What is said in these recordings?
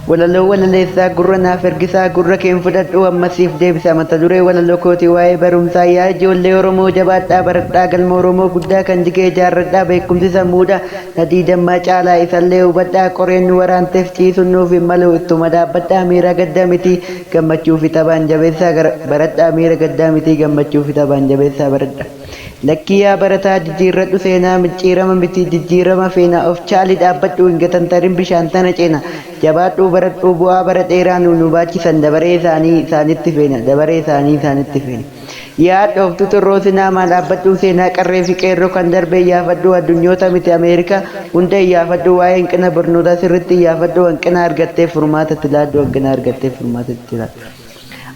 Walaloo walaleessaa gurra naaf ergisaa, gurra keen fudhadhu ammasiif deebisa. Mata duree walaloo kootii waa'ee barumsaa. Yaa ijoollee Oromoo, jabaadhaa baradhaa, galma Oromoo guddaa kan jigee ijaarradhaa. Beekumsi sammuudha nadii dammaa caalaa, isallee hubadhaa. Qoreen nu waraanteef ciisuun nuuf hin malu, ittuma dhaabbadhaa. Miira gaddaa miti, gammachuu fi taphaan jabeessaa baradhaa. Miira gaddaa miti, gammachuu fi taphaan jabeessaa baradhaa. Lakkii yaa barataa, jijjiirradhu seenaa, micciirama miti jijjiirama feena. Of chaali dhaabbadhu, hin gatantarin, bishaan tana ceena. Jabaadhuu baradhuu, bu'aa bara dheeraa nu baachisan, dabaree isaanii isaanitti feena, dabaree isaanii isaanitti feena. Yaa dhooftuu xurroo sinaamaa, dhaabbadhuu seenaa qarree fi qeerroo kan darbe iyyaafadhu. Addunyoota miti, Ameerikaa hunda iyyaafadhu. Waa'ee hanqina barnootaa sirriitti iyyaafadhu. Hanqina argattee furmaata itti laadhu, hanqina argattee furmaata itti laadhu.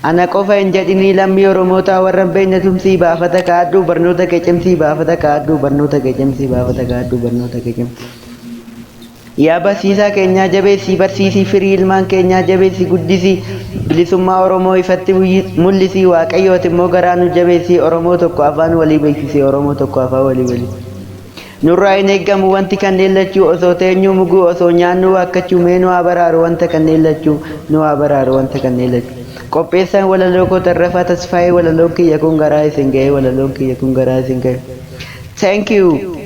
Ana qofa hin jedhinii, lammii Oromootaa warra hin beekne tumsii baafata kaa'adhu, barnoota kee cimsii baafata kaa'adhu, barnoota kee cimsii baafata kaa'adhu, barnoota kee cimsii. Yaa barsiisaa keenyaa, jabeessii barsiisii, firii ilmaan keenyaa jabeessii guddisii, bilisummaa Oromoo ifatti mul'isii. Waaqayyooti immoo garaa nu jabeessii, Oromoo tokko afaan walii beeksisii, Oromoo tokko afaan walii beeksisii. Nurraa hin eeggamu wanti kanneen lachuu, osoo teenyuu muguu, osoo nyaannuu waakkachuu. Mee nu haa baraaru wanta kanneen lachuu, nu haa baraaru wanta kanneen lachuu. Qopheessaan walaloo koo Tarrafaa Tasfaayee. Walaloon kiyya kun garaa isin ga'ee, walaloon kiyya kun garaa isin ga'e. Thank you.